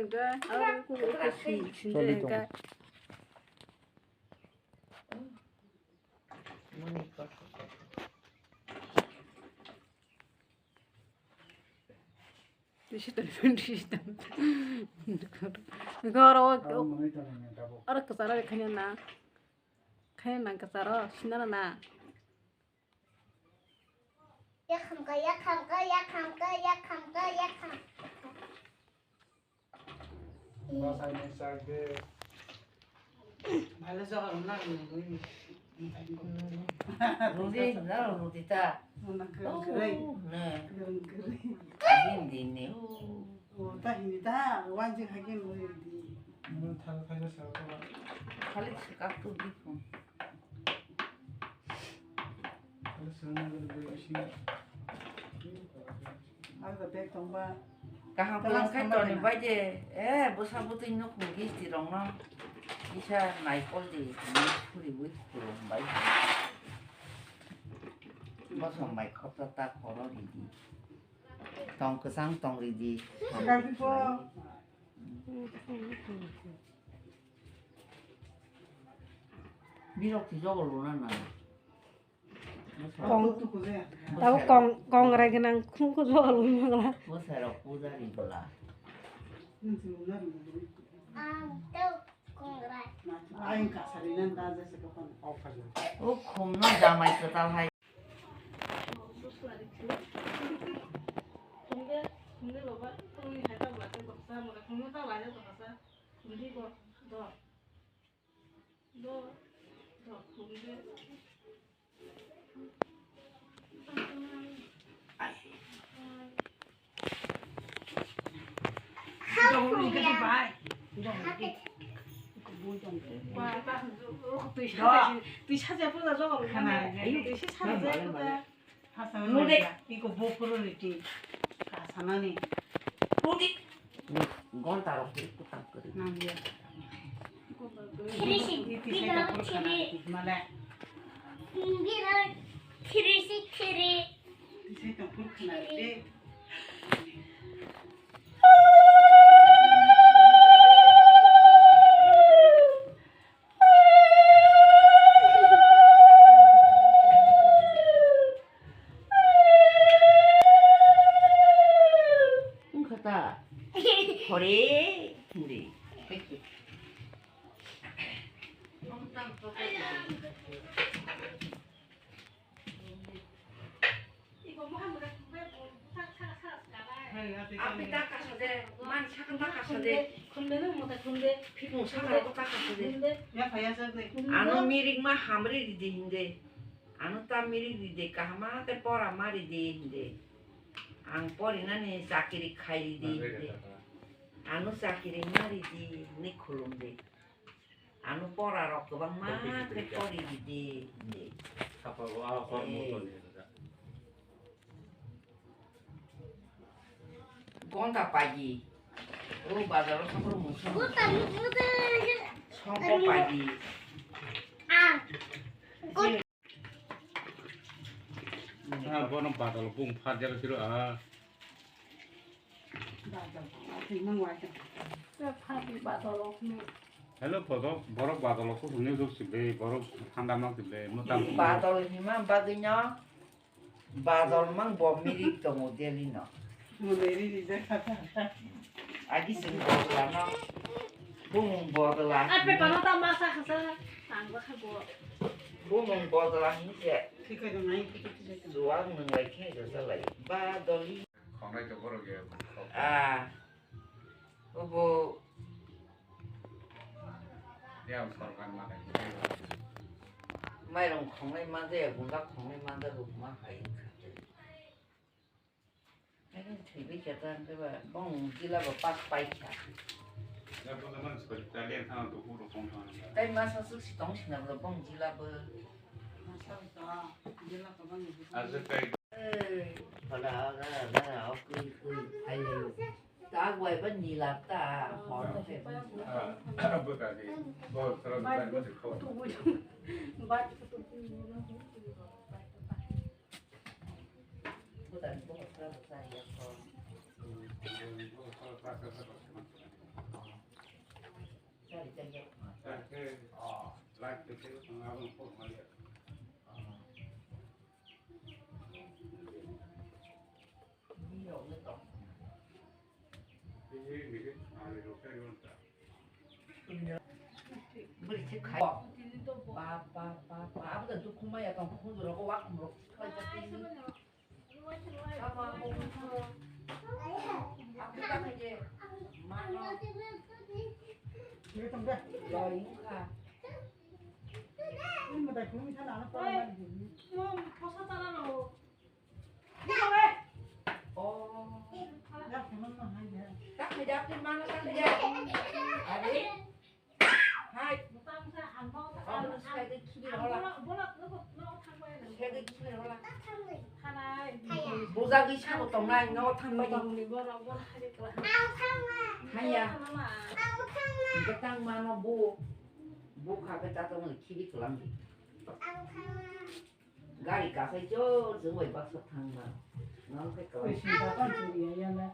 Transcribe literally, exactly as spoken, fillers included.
Hwnkhe aro kok si, sinjai hwnkhe. Twi si tong, twi si tong. Hwnkhe oro, oro kwcharo khaina na. Khaina na kwcharo, sinaro na. Yakham ka, yakham ka, yakham ka, yakham ka, yakham. Bwsai ni sak de. Bhalo joga rwna rwna rwni. Rudi, na rudi ta. Runa kwrwng kwrwi. Oh, ne. Kwrwng kwrwi. Din din ne. Oh. Oh, ta hini ta, wanjing haikhe rudi. Mun thal khaja sa ko. Khali swkak tu di phone. Kaham kwlang khai toni bai je, eh, bwsa bwtwi nukhung gisti rokno kisa naikol di hinwi suriwi khulum bai. Bosom bai khopsa ta khoro ridi. Tong kwchang tong ridi. Birok ti jogo luna na. Kong, tabo kong, kong rai gwnang khum khum joga lung mangla. Bwsai rok puja ri bwla. Ang tei kong rai. O khum no jamai kwtal hai. Iko bopuro riti kasanani. Gonta rok kutang kuri. Nangya. Iti sai kapur khana riti male. Iti sai kapur khana riti. Wngkha ta? Hore hindi. Api ta kasa de, man sakang ta kasa de. Khunde no mota khunde. Phikung sakra ta kasa de. Khunde. Ya phaya sak de. Ano mirik ma hamri ridi hinde. Ano ta mirik ridi kahama te pora mari di hinde. Ang pori nani chakiri khai ridi hinde. Ano chakiri mari di hinde khulum de. Ano pora rok kwbangma khe pori ridi hinde. Sapa bo a hor moto ni. Gonta paji. O bazar o sokro musu. Songko paji. Ah. Ah, bono badal bung phat jalo siro ah. Hello, borok, borok badalo kusum ni ruk si ble, borok thanda mak si ble, mutam si ble. Badal hima bagwi no, badal mang bo mirik tongo Delhi no. Agi sing bodla no, bumung bodla. Ape pano ta masa khasa, tangba kha bo. Bumung bodla hini se. Juwak nung lai khe jasa lai. Badal. Khongnai to borok ya. Ah. Obo. Yang sorkar mana? Mairung khongnai manja ya, gunda khongnai manja rok ma hai. Thwibai khe ta hwnkhe ba bong jila bo pas pai kha. Tei masa swk si tong sina bo bong jila bo. Ei, phala gara gara okui kui hai le. Ta gwai ba nila ta hor no he. Bukan bukan bukan ya ko. Bwrwi se khai. Ba, ba, ba, ba, abo da dukhu maya tong, khunju rogo wakhum rok khlai jak tini. Tamo abo khunju rok. Abo da khai je. Mano. Loi wngkha. Oi, mom, posa tala rok. Oh. Takni dapni mano takni ya. Are. Hai. Ang swkagwi khibir hola. Swkagwi khibir hola. Bujagwi sabo tongnai no thangbai. Haya. Betang mano bu. Bu kha ke tato no khibi kwlangdi. Gari kasai chor chwng bai baksa thangma. Nang khe kwlai. Oi, sinta pan chwng ya ya na.